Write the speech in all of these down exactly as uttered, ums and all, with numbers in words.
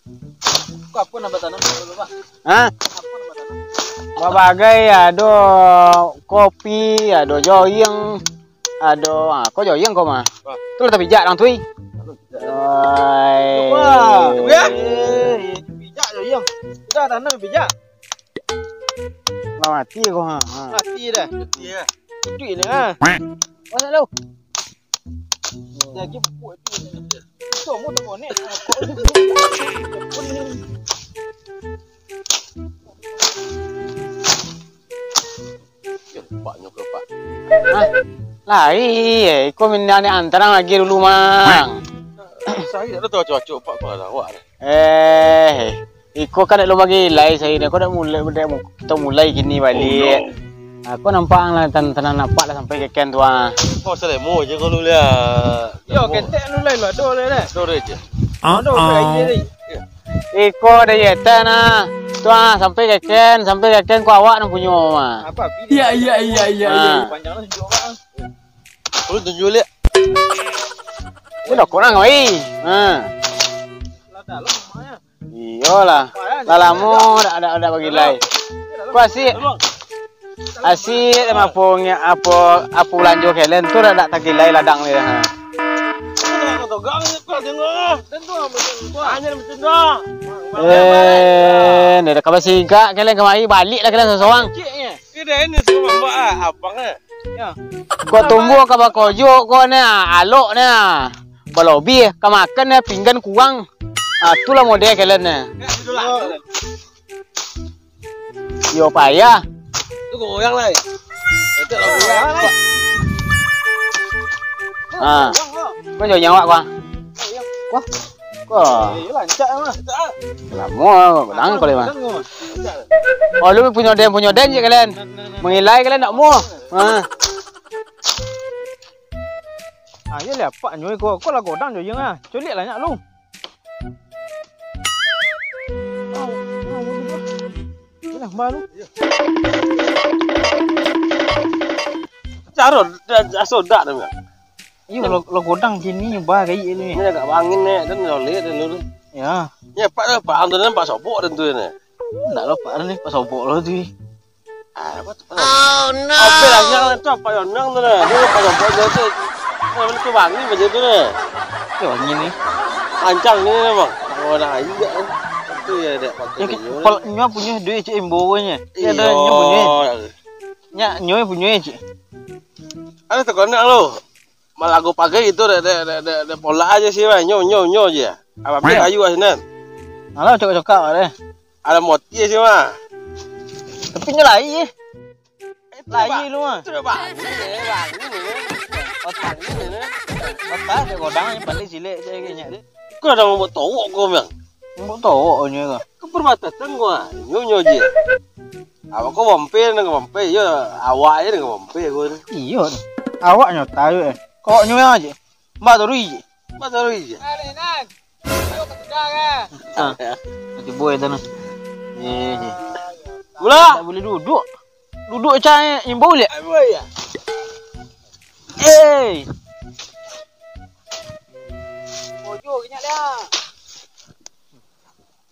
Ko apo nan batanam dulu, Pak? Ha? Apo nan batanam? Babagai, ado kopi, ado joyeng, ado, ha, ko joyeng ko mah. Wah. Tu lah tapijak dang tu, ih. Oi. Wah, ya. Eh, pijak joyeng. Sudah tanam pijak. Lah mati ko, ha. Ha. Mati dah. Mati ya. Iduik ni, ha. Masak dulu. Lagi pupuk tu. Itu mau tak konek. Paknyo ke, Pak? Hah? Lai, eh, iko minta ni antarang lagi dulu, Mang. Saya dak tahu acok-acok, Pak, kok ada awak ni. Eh, iko kan dak lo bagi lai saya ni. Kau dak mulai, dak mu-, kita mulai kini balik. Oh, no. Aku nampak lah, tan-, tanah nampak lah sampai ke ken tu, ah. Kau selemo je kau lu lihat. Yo, ketek lu lai lah, ado lai lah. Ado je. Ado, ado aja ni. Iko ado yetan ah. Tu ah, sampai ke ken, sampai ke ken ko awak nan punyo ah. Apa? Iya, iya, iya, iya, iya. Ah. Panjang lah tunjuk awak ah. Lu tunjuk lihat. Ini dah kurang, wai. Ha. Lah dalam rumahnya. Iyolah. Lah lamo dak, dak, dak bagilai. Ko asik. Asik, apo, apo, apo balanjo kalian tu dak, dak tagilai ladang ni dah. Eh, ni dah kabar sigak kalian kamari, balik lah kalian sorang-sorang. Kok tumbuah ka bakojok ko ni, alok ni. Balobiah, ka makan ni, pinggan kurang. Ah, tu lah model kalian ni. Yo payah. Tu goyang lai. Itu lah goyang lai. Ha. Kau jauh nyawa kau. Wah. Kau. Eh, lancak mah. Lamo, nang kau lima. Oh, lu punyo den, punyo den je kalian. Mangilai kalian nak mu. Ha. Ah, iyo lah, apak nyo iko, ko lah godang jo yang ah. Culik lah nyak lu. Alah, baru. Caro, aso dak tu. Iyo, lo, lo godang kini, bah, kayak ni. Ini agak bangin ni, dan lo lihat dulu. Ya. Ya, Pak, Pak, antunan Pak Sobok dan tu ni. Ndak lo, Pak, ni Pak Sobok lo tu. Ah, apa tu? Oh, no. Apa lah, yang tu apa yang nang tu lah. Dia Pak Sobok tu. Nah, mana tu bangin macam tu lah. Tu bangin ni. Ancang ni memang. Tak ada air juga kan. Tu ya, dek pakai. Ya, dia, pal-, nyo punyo duit cik imbo ko nyo. Dia ada nyo punyo. Iyo. Nyak nyo punyo cik. Ada tu konek lo. Malago pagai itu dek, dek, dek, dek, dek pola aja sih, weh. Nyo, nyo, nyo aja. Abang ambil kayu lah sinan. Alah, cokak-cokak lah deh. Ada moti sih, mah. Tapi nyo lai, eh. Lai lu, mah. Itu dah bangin, eh, bangin, eh. Otak ni, eh. Otak dia godang ni, paling silek saya kayaknya. Kau dah mau towok kau, Bang? Mau towok nyo kau. Ke perbatasan gua, nyo, nyo je. Awak kau mampir dengan mampir, yo, awak aja dengan mampir gua ni. Iyo. Awak nyo tahu, eh. Kau nyo aja. Mbak Torui je. Mbak Torui je. Ah, nanti boy tu nah. Eh, eh. Mula. Tak boleh duduk. Duduk cai imbau liak. Aduh, ya. Eh.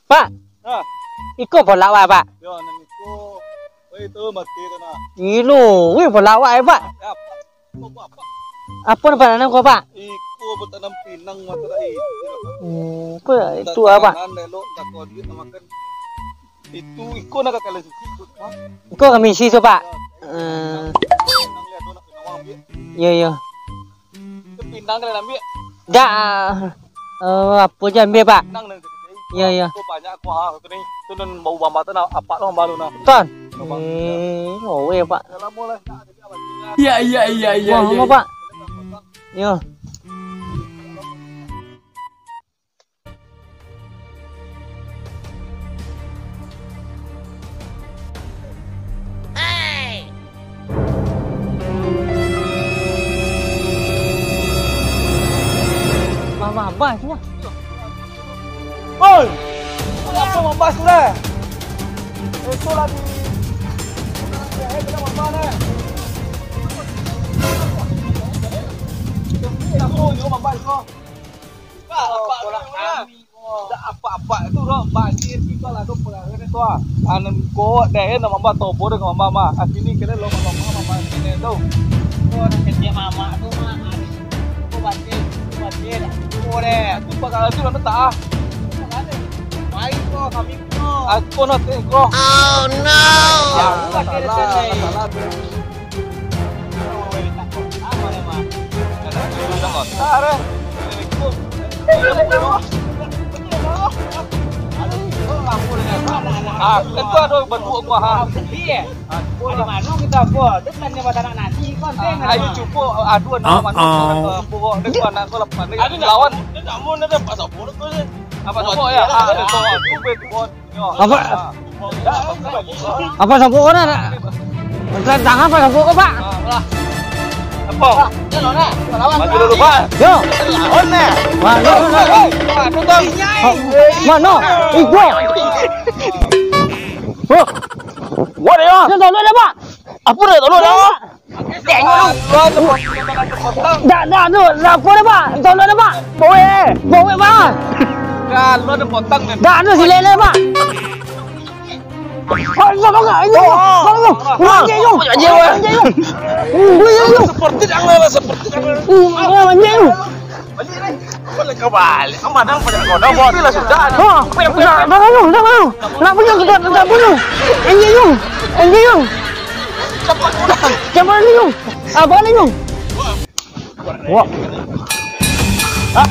Pak. Ha. Iko bolak wak, Pak. Yo, nan iko. Wei, tu mati tu nah. Ilo, wei bolak wak, eh, Pak. Ya, Pak. Apo nan batanam ko, Pak? Iko batanam pinang mah tu tadi. Hmm, apo itu, Pak? Elok, tak kau duit nak makan. Itu iko nak kakak lagi sikit, Pak. Iko kami isi tu, Pak. Ya. Hmm. Pinang lihat tu nak pinang ambil. Iya, iya. Itu pinang kalian ambil. Dak. Eh, apo je ambil, Pak? Pinang nan kecil. Iya, iya. Tu banyak kuah tu ni. Tu nan bau bamba tu nah, apak tu bamba tu nah. Ton. Bamba. Eh, no way, Pak. Dah lama lah. Iya, iya, iya, iya. Wah, iya, apa, iya. Pak? Iya. Mama, abah sini. Oi! Apa mambas tu lah? Itu lagi. Eh, kita mambas lah. Kita pun juga mambas kau. Pak, apa kami? Bapak tu doh, banjir, kita lah tu pengaruh ni tu ah. Anan kok deh, nama mamba tobo deh, mamba mah. Asini kira lo mamba mah, mamba sini tu. Oh, nak kerja mama tu mah. Aku banjir, aku banjir. Oh, deh. Aku bakal tu lah tak ah. Main kau, kami kau. Aku nak tengok. Oh, no. Ya, aku tak kira salah, sini. Salah. Ah, itu ada berdua gua, ha. Iya. Ada mano kita apa? Dia tanya pada anak nasi, konten. Ah, ayo cuba adu anak mano, ah, ah. Buat dengan anak kau lapan. Ada lawan. Dia tak mau, dia tak pasal buruk tu. Apa tu? Ya, ah, ada tu, tu, tu. Apa? Apa sampuk ko nak? Tantang apa sampuk ko, Pak? Apa? Maju dulu, Pak. Yo. Lawan, eh. Maju dulu, Pak. Oh, mano? Ijo. Oh. Wah, dia. Tolong dah, Pak. Apa dah tolong dah? Dak, dak, tu, dak apo dah, Pak. Tolong dah, Pak. Bawek, eh. Bawek, Pak. Dah, lu ada potong kan? Dak, tu, silek dah, Pak. Pak, tolong dah, ini. Tolong, Pak. Anjing, Pak. Anjing, Pak. Anjing, Pak. Seperti dah lah, seperti dah lah. Anjing, Pak. Balik, balik. Kau balik. Kau mana pada kau dah buat. Itulah sudah. Ha, dah, dah, dah, dah. Nak punya kita, kita punya. Anjing, Pak. Anjing, Pak. Cepat pulang. Cepat ni, Yung. Ah, balik, Yung. Wah. Ah.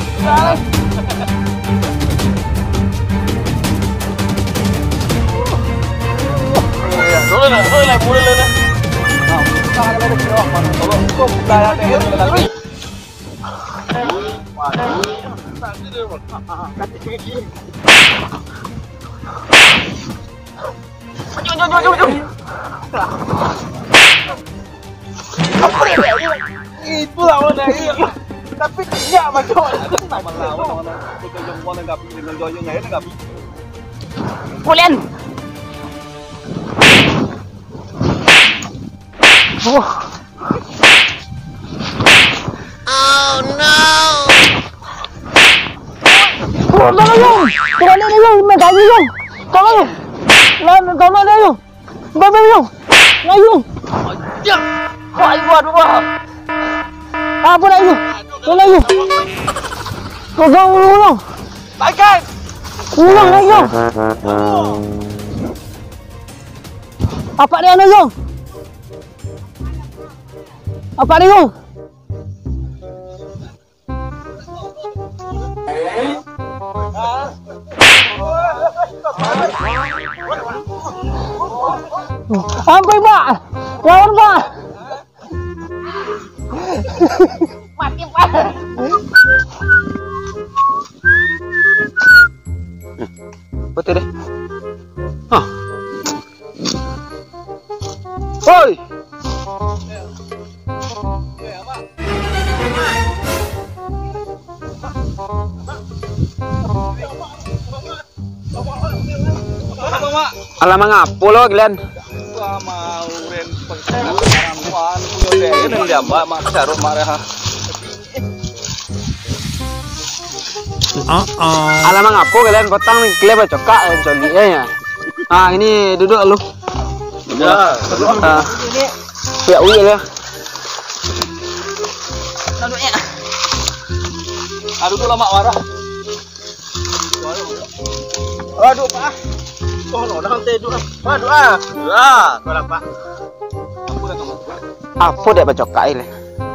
Dulu lah, dulu lah, mulai lah. Nah, kita ada lagi kira apa? Tolong, tolong, kita ada lagi. Itu lawan dari. Tapi dia macam mana? Melawan orang tu, orang yang enggak bisa, orang yang enggak bisa. Kulian. Wah. Oh, no. Oh, tolong, Yung. Tolong, Yung. Nak tanya, Yung. Tolong, Yung. Lah, tolong, Yung. Tolong, Yung. Nah, Yung. Ayo, aduh, Bang. Apa nak, Yung? Tolong, Yung. Tolong, Yung, Yung. Bagai. Yung, Yung. Apa dia, Yung? Apa dia, Yung? Ampun, Pak. Lawan, Pak. Mati, Pak. Betul deh. Hah. Oi! Alah, mangapo lo, Glenn? Alah, mangapo kalian kotang ni? Kalian bacokak, eh, coliak, eh, ya. Ah, ini duduk lu. Ya. Ah. Piak uik ya. Duduk ya. Ah, duduk lah, Mak, marah. Aduh, Pak. Oh, no, dah santai duduk lah. Aduh, ah. Ah, kau lah, Pak. Apo dek bacokak ni?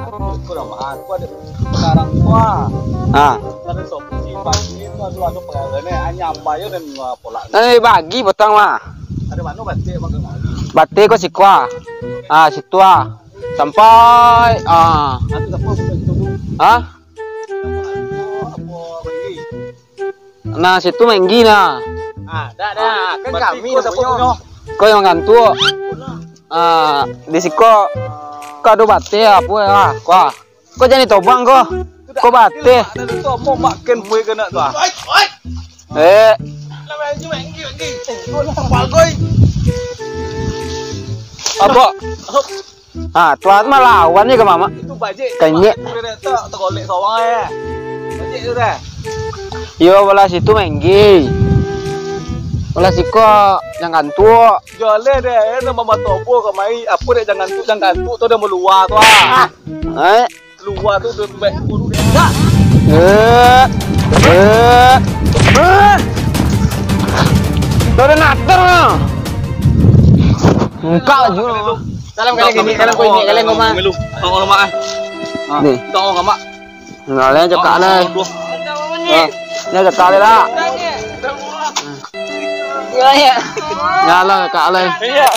Aku dah maaf, aku ada sekarang tua. Ha. Ada sopi si pagi itu ado ado perkara ni, hanya ambai dan polak. Eh, bagi potong mah. Ada mana batik makan lagi? Batik ko siko ah. Ah, situ ah. Sampai ah. Nanti siapa bukan itu tu? Ha? Apa lagi? Nah, situ Menggi nah. Ah, dah, dah. Kan kami dah punyo. Kau yang ngantuk. Ah, di siko kau ado batik apo ah? Kau, kau jadi tobang kau. Kau batik. Ada tu omong makan buih kena tu ah. Eh. Apa? Ha, tuan mah lawan ni ka mamak. Itu bajik. Kanyek. Tergolek sawang eh. Bajik tu dah. Iyo, balah situ Menggi. Balah siko Jang Gantuak. Jaleh deh, nama matobo kamari. Apo dek Jang Gantuak, Jang Gantuak tu dah malua tu ah. Eh? Lua tu dah baik guru deh. Eh. Eh. Eh. Tu dah natar ah. Engkau juga. Salam kalian gini, salam kau ini, kalian kau mah. Milu. Tolong mak ah. Ni. Tolong mak. Nah, lai cakak lai. Ah, ni cakak lai lah. Iya, iya. Ya lah, cakak lai. Iya.